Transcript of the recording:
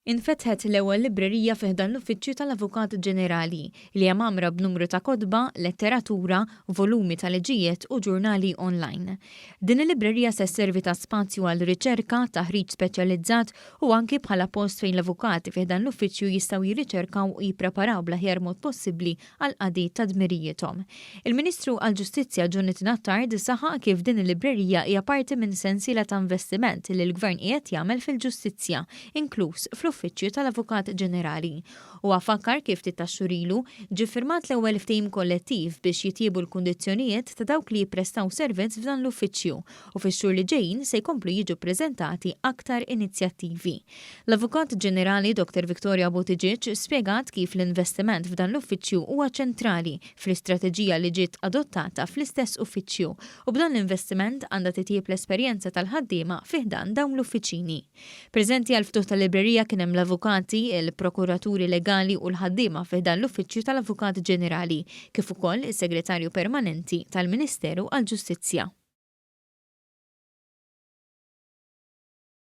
Infetħet l-ewwel librerija fi ħdan l-Uffiċċju tal-Avukat Ġenerali, li hija mgħammra b'numru ta' kotba, letteratura, volumi ta' liġijiet u ġurnali online. Din il-librerija se sservi ta' spazju għal riċerka, taħriġ speċjalizzat u anki bħala post fejn l-avukati fi ħdan l-uffiċċju jistgħu jirriċerkaw u jippreparaw bl-aħjar mod possibbli għall-qadi ta' dmirijiethom. Il-Ministru għall-Ġustizzja Jonathan Attard saħaq kif din il-librerija hija parti minn sensiela ta' investiment li l-Gvern qiegħed jagħmel fil-ġustizzja, inkluż fl-Uffiċċju tal-Avukat Ġenerali. Huwa fakkar kif ftit tax-xhur ilu, ġie ffirmat l-ewwel ftehim kollettiv biex jitjiebu l-kundizzjonijiet ta' dawk li jipprestaw servizz f'dan l-uffiċċju u fix-xhur li ġejjin se jkomplu jiġu ppreżentati aktar inizjattivi. L-Avukat Ġenerali Dottor Victoria Buttigieg spjegat kif l-investiment f'dan l-uffiċċju huwa ċentrali fl-istrateġija li ġiet adottata fl-istess uffiċċju u b'dan l-investiment għandha titjieb l-esperjenza tal-ħaddiema fi ħdan dawn l-uffiċini. Preżenti għall-ftuħ tal-librerija kien hemm l-avukati, il-prokuraturi legali u l-ħaddiema fi ħdan l-Uffiċċju tal-Avukat Ġenerali, kif ukoll is-Segretarju Permanenti tal-Ministeru għall-Ġustizzja.